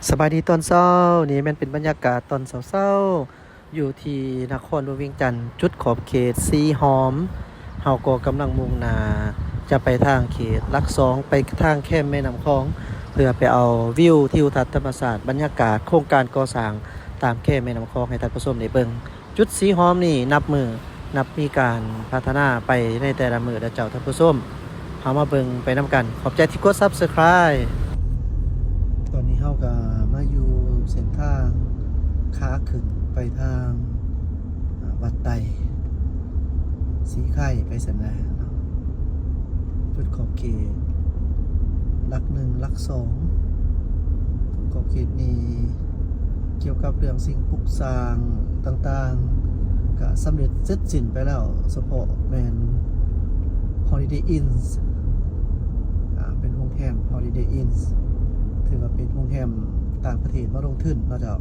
ສະບາຍດີຕອນເຊົ້າ, ນີ້ແມ່ນເປັນບັນຍາກາດຕອນເຊົ້າໆ ຢູ່ທີ່ນະຄອນຫຼວງວຽງຈັນ, ຈຸດຂອບເຂດສີຫອມ. ເຮົາກໍກຳລັງມຸ່ງໜ້າຈະໄປທາງເຂດຫຼັກສອງ ໄປທາງແຄມແມ່ນ້ຳຂອງ ເພື່ອໄປເອົາວິວທິວທັດທຳມະຊາດ, ບັນຍາກາດໂຄງການກໍ່ສ້າງຕາມແຄມແມ່ນ້ຳຂອງໃຫ້ທ່ານຜູ້ຊົມໄດ້ເບິ່ງ. ຈຸດສີຫອມນີ້ນັບມື້ນັບມີການພັດທະນາໄປໃນແຕ່ລະມື້ເດີເຈົ້າທ່ານຜູ້ຊົມ. ເຮົາມາເບິ່ງໄປນຳກັນ. ຂອບໃຈທີ່ກົດ Subscribe. ຕອນນີ້ເຮົາກໍມາຢູ່ເສັ້ນທາງຂາຂຶ້ນໄປທາງ ອາ ວັດໄຕ ສີໄຄໄປຊັ້ນນະເນາະ. ຈຸດຂອບເຂດຫຼັກໜຶ່ງ ຫຼັກສອງ ຂອບເຂດນີ້ ກ່ຽວກັບເລື່ອງສິ່ງປຸກສ້າງຕ່າງໆ ກະສຳເລັດເສັດສິ້ນໄປແລ້ວ, ສະເພາະແມ່ນ Holiday Inns ອາ ເປັນໂຮງແຮມ Holiday Inns ຖືວ່າເປັນໂຮງແຮມຕ່າງປະເທດມາລົງທຶນເນາະເຈົ້າ.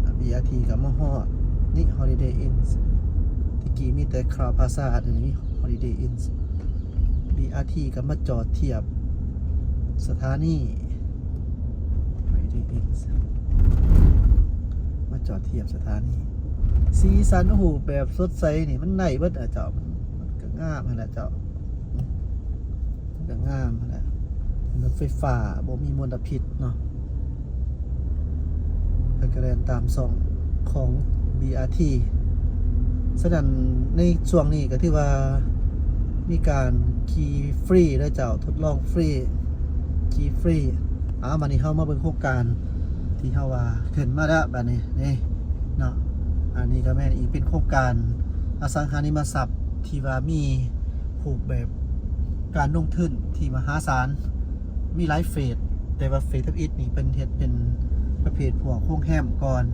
ອາ ບີອາທີ ກໍມາຮອດນີ້ Holiday Inns ແຕ່ກີ້ມີແຕ່ Crowne Plaza ດຽວນີ້ Holiday Inns. ບີອາທີ ກໍມາຈອດທຽບສະຖານີ Holiday Inns ມາຈອດທຽບສະຖານີ. ສີສັນຮູບແບບສົດໃສນີ້ ມັນໄດ້ເບິດອະເຈົ້າ, ມັນ ມັນກໍງາມຫັ້ນແຫຼະເຈົ້າ, ມັນກໍງາມຫັ້ນແຫຼະ. ລົດໄຟຟ້າບໍ່ມີມົນລະພິດເນາະ, ເພິ່ນກໍແລ່ນຕາມຊ່ອງຂອງ ບີອາທີ. ສະນັ້ນໃນຊ່ວງນີ້ກໍຖືວ່າມີການຂີ່ຟຣີເດີເຈົ້າ, ທົດລອງຟຣີ, ຂີ່ຟຣີ. ເອົາ ບາດນີ້ເຮົາມາເບິ່ງໂຄງການທີ່ເຮົາວ່າຂຶ້ນມາແລ້ວ ບາດນີ້ ນີ້ເນາະ. ອັນນີ້ກໍແມ່ນອີກເປັນໂຄງການອະສັງຫາລິມະຊັບທີ່ວ່າມີຮູບແບບການລົງທຶນທີ່ມະຫາສານ, ມີຫຼາຍເຟສ, ແຕ່ວ່າເຟສທຳອິດນີ້ເພິ່ນເຮັດເປັນປະເພດພວກໂຮງແຮມກ່ອນ,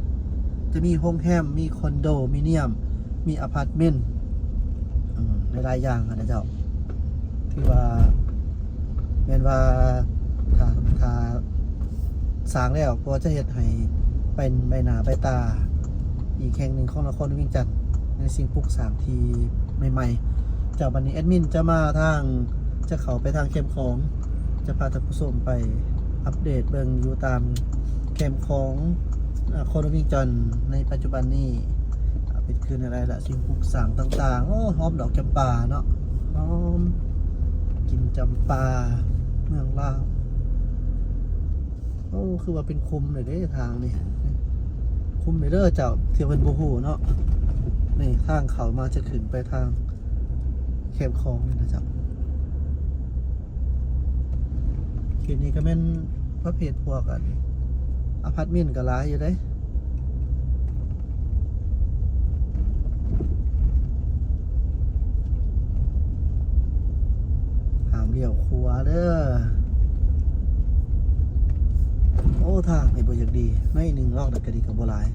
ຈະມີໂຮງແຮມ, ມີຄອນໂດມິນຽມ, ມີອາພາດເມັນ ອືມ ຫຼາຍໆຢ່າງຫັ້ນນະເຈົ້າ. ຖືວ່າແມ່ນວ່າຖ້າ ຖ້າສ້າງແລ້ວກໍຈະເຮັດໃຫ້ເປັນໃບໜ້າໃບຕາອີກແຫ່ງໜຶ່ງຂອງນະຄອນຫຼວງວຽງຈັນ ໃນສິ່ງປຸກສ້າງທີ່ໃໝ່ໆ. ເຈົ້າ ບັດນີ້ແອດມິນຈະມາທາງ ຈະເຂົ້າໄປທາງແຄມຂອງ, ຈະພາທ່ານຜູ້ຊົມໄປອັບເດດເບິ່ງຢູ່ຕາມແຄມຂອງ ອາ ນະຄອນຫຼວງວຽງຈັນໃນປັດຈຸບັນນີ້ ເປັນຄືແນວໃດລະ ສິ່ງປຸກສ້າງຕ່າງໆ. ໂອ້ ຫອມດອກຈຳປາເນາະ, ຫອມກິ່ນຈຳປາເມືອງລາວ. ໂອ້ ຄືວ່າເປັນຂຸມເລີຍເດ້ທາງນີ້, ຂຸມເລີຍເດີເຈົ້າ, ເທື່ອເພິ່ນບໍ່ຮູ້ເນາະ. ນີ້ທາງເຂົ້າມາຈະຂຶ້ນໄປທາງແຄມຂອງນີ້ນະເຈົ້າ. ເຂດນີ້ກໍແມ່ນປະເພດພວກ ອັນ ອາພາດເມັນກໍຫຼາຍຢູ່ເດ້. ຫ້າມລ້ຽວຂວາເດີ. ໂອ້ ທາງນີ້ບໍ່ຢາກດີໜ້ອຍໜຶ່ງ, ລອກໄດ້ກໍດີກໍບໍ່ຫຼາຍ.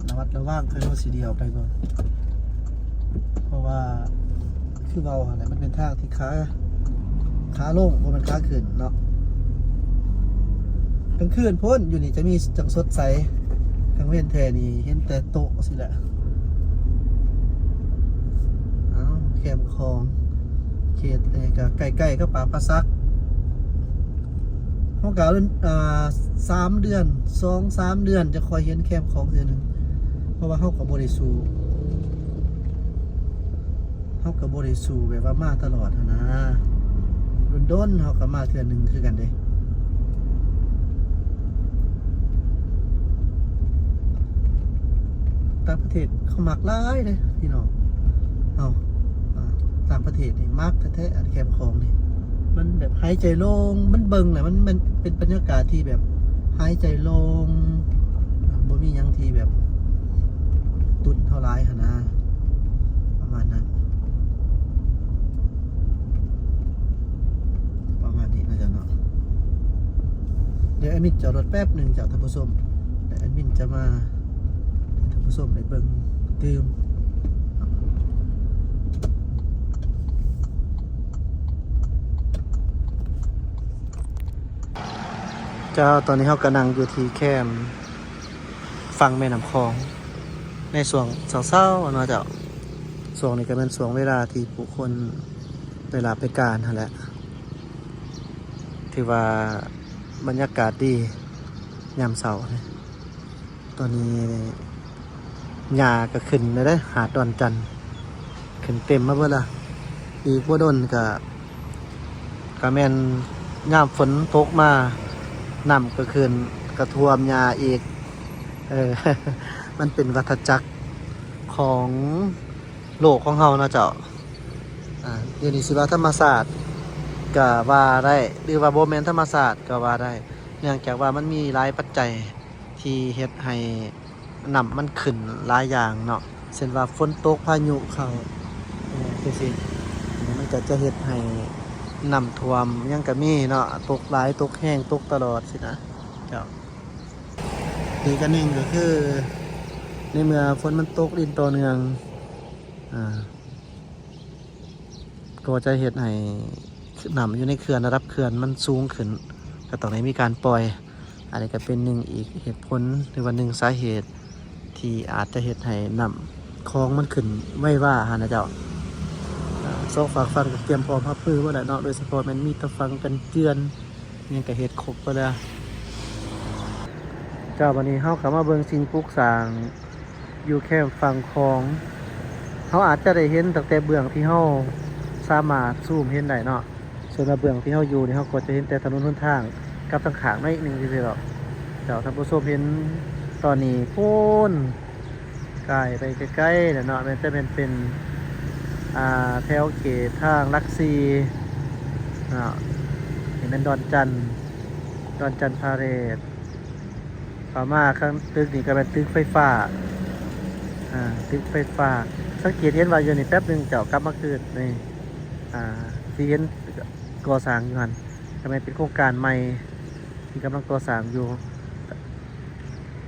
ລະມັດລະວັງ ໃຫ້ເຮົາຊິລ້ຽວໄປກ່ອນ, ເພາະວ່າຄືເວົ້າຫັ້ນແຫຼະ ມັນເປັນທາງທີ່ຂາ ຂາລົງ ບໍ່ແມ່ນຂາຂຶ້ນເນາະ. ກາງຄືນພຸ້ນຢູ່ນີ້ຈະມີຈັ່ງສົດໃສ, ກາງເວັນແທ້ນີ້ເຫັນແຕ່ໂຕະຊີ້ແຫຼະ. ເອົາ ແຄມຂອງ ເຂດນີ້ກໍໃກ້ໆກັບປາກປ່າສັກ. ເຮົາກໍ ອ່າ ສາມເດືອນ ສອງສາມເດືອນຈະຄ່ອຍເຫັນແຄມຂອງເທື່ອໜຶ່ງ, ເພາະວ່າເຮົາກໍບໍ່ໄດ້ສູ້ ເຮົາກໍບໍ່ໄດ້ສູ້ແບບວ່າມາຕະຫຼອດຫັ້ນນະ, ດົນໆເຮົາກໍມາເທື່ອໜຶ່ງຄືກັນເດ້. ຕ່າງປະເທດເຂົາມັກຫຼາຍເດ້ພີ່ນ້ອງເຮົາ, ຕ່າງປະເທດນີ້ມັກແທ້ໆ ອັນແຄມຂອງນີ້ ມັນແບບຫາຍໃຈໂລ່ງ, ມັນເບິ່ງແລ້ວມັນ ມັນເປັນບັນຍາກາດທີ່ແບບຫາຍໃຈໂລ່ງ, ບໍ່ມີຫຍັງທີ່ແບບຕຸນເທົ່າຫຼາຍຫັ້ນນະ, ປະມານນັ້ນ. ປະມານນີ້ເນາະເຈົ້າເນາະ. ດຽວແອດມິນຈອດລົດແປັບໜຶ່ງເຈົ້າທ່ານຜູ້ຊົມ, ແລ້ວແອດມິນຈະມາໃຫ້ທ່ານຜູ້ຊົມໄດ້ເບິ່ງຕື່ມ. ເຈົ້າ ຕອນນີ້ເຮົາກໍນັ່ງຢູ່ທີ່ແຄມຝັ່ງແມ່ນ້ຳຂອງ ໃນຊ່ວງເຊົ້າໆເນາະເຈົ້າ. ຊ່ວງນີ້ກໍແມ່ນຊ່ວງເວລາທີ່ຜູ້ຄົນໄດ້ລາໄປການຫັ້ນແຫຼະ. ຖືວ່າບັນຍາກາດດີຍາມເຊົ້າ. ຕອນນີ້ຫຍ້າກໍຂຶ້ນແລ້ວເດ້ ຫາດດອນຈັນ ຂຶ້ນເຕັມມາເບິດລະ. ອີກບໍ່ດົນກໍ ກໍແມ່ນຍາມຝົນຕົກມາ ນ້ຳກໍຂຶ້ນ ກໍຖ້ວມຫຍ້າອີກ. ເອີ ມັນເປັນວັດທະຈັກຂອງໂລກຂອງເຮົາເນາະເຈົ້າ. ອາ ດຽວນີ້ຊິວ່າທຳມະຊາດກໍວ່າໄດ້ ຫຼືວ່າບໍ່ແມ່ນທຳມະຊາດກໍວ່າໄດ້ ເນື່ອງຈາກວ່າມັນມີຫຼາຍປັດໄຈທີ່ເຮັດໃຫ້ນ້ຳມັນຂຶ້ນຫຼາຍຢ່າງເນາະ ເຊັ່ນວ່າຝົນຕົກ ພາຍຸເຂົ້າ ເອີ ຈັ່ງຊີ້ ມັນກໍຈະເຮັດໃຫ້ນ້ຳຖ້ວມຫຍັງກໍມີເນາະ ຕົກຫຼາຍ ຕົກແຮງ ຕົກຕະຫຼອດຊີ້ນະເຈົ້າ. ອີກອັນໜຶ່ງກໍຄື ໃນເມື່ອຝົນມັນຕົກລິນຕໍ່ເນື່ອງ ອາ ກໍຈະເຮັດໃຫ້ນ້ຳຢູ່ໃນເຂື່ອນ ລະດັບເຂື່ອນມັນສູງຂຶ້ນ ກໍຕ້ອງໄດ້ມີການປ່ອຍ. ອັນນີ້ກໍເປັນໜຶ່ງອີກເຫດຜົນ ຫຼືວ່າໜຶ່ງສາເຫດທີ່ອາດຈະເຮັດໃຫ້ນ້ຳຂອງມັນຂຶ້ນໄວວາຫັ້ນນະເຈົ້າ. ອາ ສອງຟາກຝັ່ງກໍກຽມພ້ອມຮັບມືເບິດແລ້ວເນາະ ໂດຍສະເພາະແມ່ນມີຕາຝັ່ງກັນເຈື່ອນ ຫຍັງກໍເຮັດຄົບເບິດແລ້ວ. ເຈົ້າ ບັດນີ້ເຮົາກໍມາເບິ່ງສິ່ງປຸກສ້າງຢູ່ແຄມຝັ່ງຂອງ. ເຮົາອາດຈະໄດ້ເຫັນຕັ້ງແຕ່ເບື້ອງທີ່ເຮົາສາມາດຊູມເຫັນໄດ້ເນາະ. ສ່ວນວ່າເບື້ອງທີ່ເຮົາຢູ່ນີ້ ເຮົາກໍຈະເຫັນແຕ່ຖະໜົນຫົນທາງກັບທາງຂ້າງໜ້ອຍໜຶ່ງຊື່ໆດອກ. ເຈົ້າ ທ່ານຜູ້ຊົມເຫັນຕອນນີ້ ພຸ້ນ ກາຍໄປໄກໆແລ້ວເນາະ ແມ່ນ ຈະແມ່ນເປັນ ອ່າ ແຖວເຂດທາງຫຼັກສີ່ເນາະ. ນີ້ແມ່ນດອນຈັນ ດອນຈັນພາເຣດ. ເຂົ້າມາຂ້າງຕຶກນີ້ກໍແມ່ນຕຶກໄຟຟ້າ ອ່າ ຕຶກໄຟຟ້າ. ສັງເກດເຫັນວ່າຢູ່ນີ້ແປັບໜຶ່ງ ເຈົ້າ ກັບມາຄືນນີ້ ອ່າ ຊິເຫັນກໍ່ສ້າງຢູ່ຫັ້ນ ກໍແມ່ນເປັນໂຄງການໃໝ່ ທີ່ກຳລັງກໍ່ສ້າງຢູ່.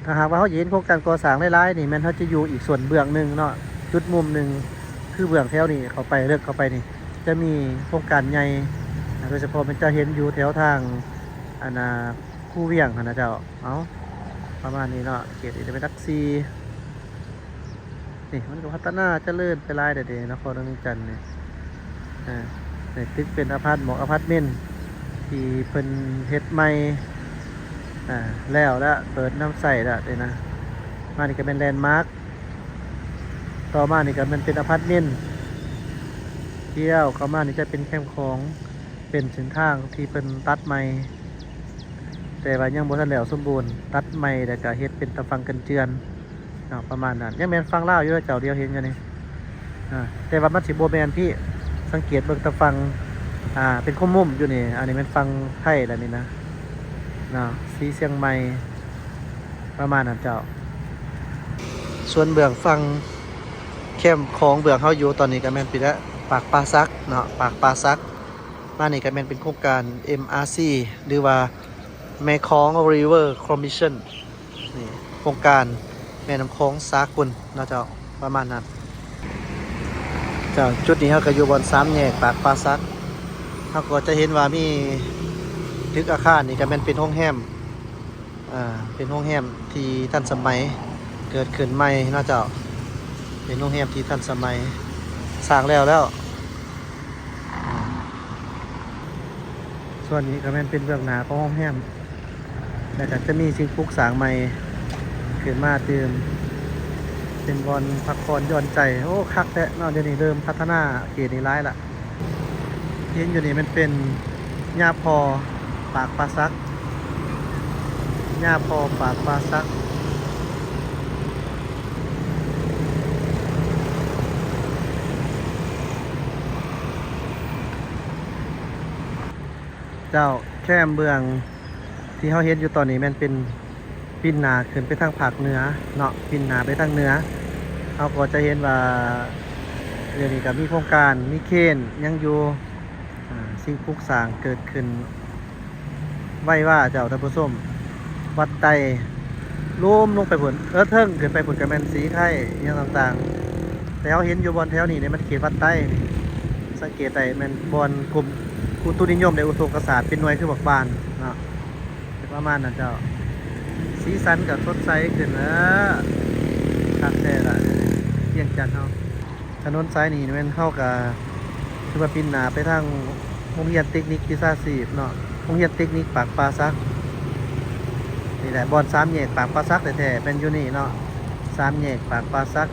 ຖ້າຫາກວ່າເຮົາຈະເຫັນໂຄງການກໍ່ສ້າງຫຼາຍໆນີ້ ແມ່ນເຮົາຈະຢູ່ອີກສ່ວນເບື້ອງໜຶ່ງເນາະ ຈຸດມຸມໜຶ່ງ ຄືເບື້ອງແຖວນີ້ເຂົ້າໄປ ເລິກເຂົ້າໄປນີ້ ຈະມີໂຄງການໃຫຍ່ ໂດຍສະເພາະແມ່ນຈະເຫັນຢູ່ແຖວທາງ ອັນນ່າ ພູວຽງຫັ້ນນະເຈົ້າ. ເອົາ ປະມານນີ້ເນາະ ເຂດນີ້ຈະເປັນຫຼັກສີ່. ນີ້ມັນກໍພັດທະນາຈະເລີນໄປຫຼາຍແລ້ວເດ້ ນະຄອນຫຼວງວຽງຈັນນີ້. ເອີ ໃນຕຶກເປັນອາພາດ ໝອກອາພາດເມັນ ທີ່ເພິ່ນເຮັດໃໝ່ ອ່າ ແລ້ວລະ ເປີດນຳໃຊ້ລະເດ້ນະ. ມານີ້ກໍແມ່ນແລນມາກ ຕໍ່ມານີ້ກໍແມ່ນເປັນອາພາດເມັນ. ລ້ຽວເຂົ້າມານີ້ຈະເປັນແຄມຂອງ ເປັນເສັ້ນທາງທີ່ເພິ່ນຕັດໃໝ່ ແຕ່ວ່າຍັງບໍ່ທັນແລ້ວສົມບູນ ຕັດໃໝ່ແລ້ວກໍເຮັດເປັນຕາຝັ່ງກັນເຈື່ອນເນາະ ປະມານນັ້ນ. ຍັງແມ່ນຝັ່ງລາວຢູ່ເດີເຈົ້າ ດຽວເຫັນຢູ່ນີ້ ອາ ແຕ່ວ່າມັນຊິບໍ່ແມ່ນພີ້ ສັງເກດເບິ່ງຕາຝັ່ງ ອາ ເປັນຄົມມຸມຢູ່ນີ້ ອັນນີ້ແມ່ນຝັ່ງໄທແລ້ວນີ້ນະ ເນາະ ສີຊຽງໃໝ່ ປະມານນັ້ນເຈົ້າ. ສ່ວນເບື້ອງຝັ່ງແຄມຂອງເບື້ອງເຮົາຢູ່ຕອນນີ້ກໍແມ່ນປີແລ້ວ ປາກປ່າສັກເນາະ ປາກປ່າສັກ. ມານີ້ກໍແມ່ນເປັນໂຄງການ ເອັມອາຊີ ຫຼືວ່າ Mekong River Commission ນີ້ ໂຄງການແມ່ນ້ຳຂອງສາກົນເນາະເຈົ້າ ປະມານນັ້ນເຈົ້າ. ຈຸດນີ້ເຮົາກໍຢູ່ບ່ອນສາມແຍກປາກປ່າສັກ ເຮົາກໍຈະເຫັນວ່າມີຕຶກອາຄານນີ້ກໍແມ່ນເປັນໂຮງແຮມ ອ່າ ເປັນໂຮງແຮມທີ່ທັນສະໄໝເກີດຂຶ້ນໃໝ່ເນາະເຈົ້າ ເປັນໂຮງແຮມທີ່ທັນສະໄໝ ສ້າງແລ້ວແລ້ວ. ສ່ວນນີ້ກໍແມ່ນເປັນເບື້ອງໜ້າຂອງໂຮງແຮມ ແລ້ວກໍຈະມີສິ່ງປຸກສ້າງໃໝ່ຂຶ້ນມາຕື່ມ ເປັນບ່ອນພັກຜ່ອນຢ່ອນໃຈ. ໂອ້ ຄັກແທ້ເນາະ ດຽວນີ້ເລີ່ມພັດທະນາເຂດນີ້ຫຼາຍລະ. ເຫັນຢູ່ນີ້ແມ່ນເປັນຍາພໍ່ປາກປ່າສັກ ຍາພໍ່ປາກປ່າສັກ. ເຈົ້າ ແຄມເບື້ອງທີ່ເຮົາເຫັນຢູ່ຕອນນີ້ແມ່ນເປັນ ປິ່ນໜ້າຂຶ້ນໄປທາງພາກເໜືອເນາະ ປິ່ນໜ້າໄປທາງເໜືອ. ເຮົາກໍຈະເຫັນວ່າດຽວນີ້ກໍມີໂຄງການ ມີເຄນຫຍັງຢູ່ ອາ ສິ່ງປຸກສ້າງເກີດຂຶ້ນໄວວາເຈົ້າທ່ານຜູ້ຊົມ. ວັດໄຕ ລຸ່ມລົງໄປພຸ້ນ ເອີ ເທິງຂຶ້ນໄປພຸ້ນກໍແມ່ນສີໄທຫຍັງຕ່າງໆ ແຕ່ເຮົາເຫັນຢູ່ບ່ອນແຖວນີ້ນີ້ມັນເຂດວັດໄຕນີ້ ສັງເກດໄດ້ແມ່ນບ່ອນກົມອຸຕຸນິຍົມ ແລະ ອຸທົງກະສາດ ເປັນໜ່ວຍຄືບັກບານເນາະ. ປະມານນັ້ນເຈົ້າ. ສີສັນກໍສົດໃສຂຶ້ນແລ້ວ ຄັກແທ້ລະ ວຽງຈັນເຮົາ. ຖະໜົນສາຍນີ້ແມ່ນເຮົາກໍຖືວ່າປິ່ນໜ້າໄປທາງໂຮງຮຽນເຕັກນິກວິຊາຊີບເນາະ ໂຮງຮຽນເຕັກນິກປາກປ່າສັກ ນີ້ແຫຼະ ບ່ອນສາມແຍກປາກປ່າສັກແທ້ໆ ແມ່ນຢູ່ນີ້ເນາະ ສາມແຍກປາກປ່າສັກ.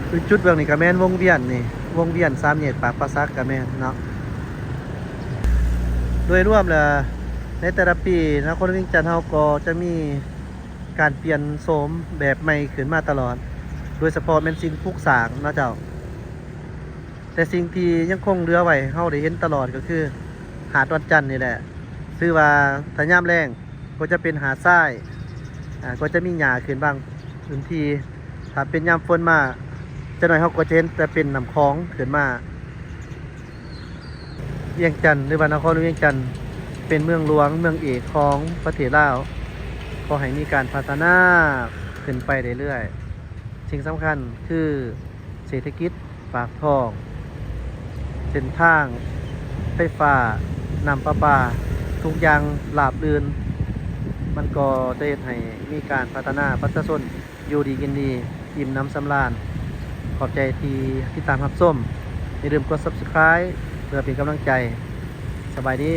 ຄືຈຸດເບື້ອງນີ້ກໍແມ່ນວົງວຽນນີ້ ວົງວຽນສາມແຍກປາກປ່າສັກກໍແມ່ນເນາະ. ໂດຍລວມແລ້ວ ໃນແຕ່ລະປີ ນະຄອນຫຼວງວຽງຈັນເຮົາກໍຈະມີການປ່ຽນໂສມແບບໃໝ່ຂຶ້ນມາຕະຫຼອດ ໂດຍສະເພາະແມ່ນສິ່ງປຸກສ້າງເນາະເຈົ້າ. ແຕ່ສິ່ງທີ່ຍັງຄົງເຫຼືອໄວ້ໃຫ້ເຮົາໄດ້ເຫັນຕະຫຼອດກໍຄືຫາດວັນຈັນນີ້ແຫຼະ ຖືວ່າຖ້າຍາມແລ້ງກໍຈະເປັນຫາດຊາຍ ອາ ກໍຈະມີຫຍ້າຂຶ້ນບາງພື້ນທີ່ ຖ້າເປັນຍາມຝົນມາ ຈັກໜ້ອຍເຮົາກໍຈະເຫັນແຕ່ເປັນນ້ຳຂອງຂຶ້ນມາ. ວຽງຈັນ ຫຼືວ່ານະຄອນຫຼວງວຽງຈັນ ເປັນເມືອງຫຼວງເມືອງເອກຂອງປະເທດລາວ ຂໍໃຫ້ມີການພັດທະນາຂຶ້ນໄປເລື້ອຍໆ. ສິ່ງສຳຄັນຄືເສດຖະກິດ ປາກທ້ອງ ເສັ້ນທາງ ໄຟຟ້າ ນ້ຳປະປາ ທຸກຢ່າງລາບລື່ນ ມັນກໍຈະເຮັດໃຫ້ມີການພັດທະນາ ປະຊາຊົນຢູ່ດີກິນດີ ອີ່ມໜຳສຳລານ. ຂອບໃຈທີ່ຕິດຕາມຮັບຊົມ ຢ່າລືມກົດ Subscribe ເພື່ອເປັນກຳລັງໃຈ. ສະບາຍດີ.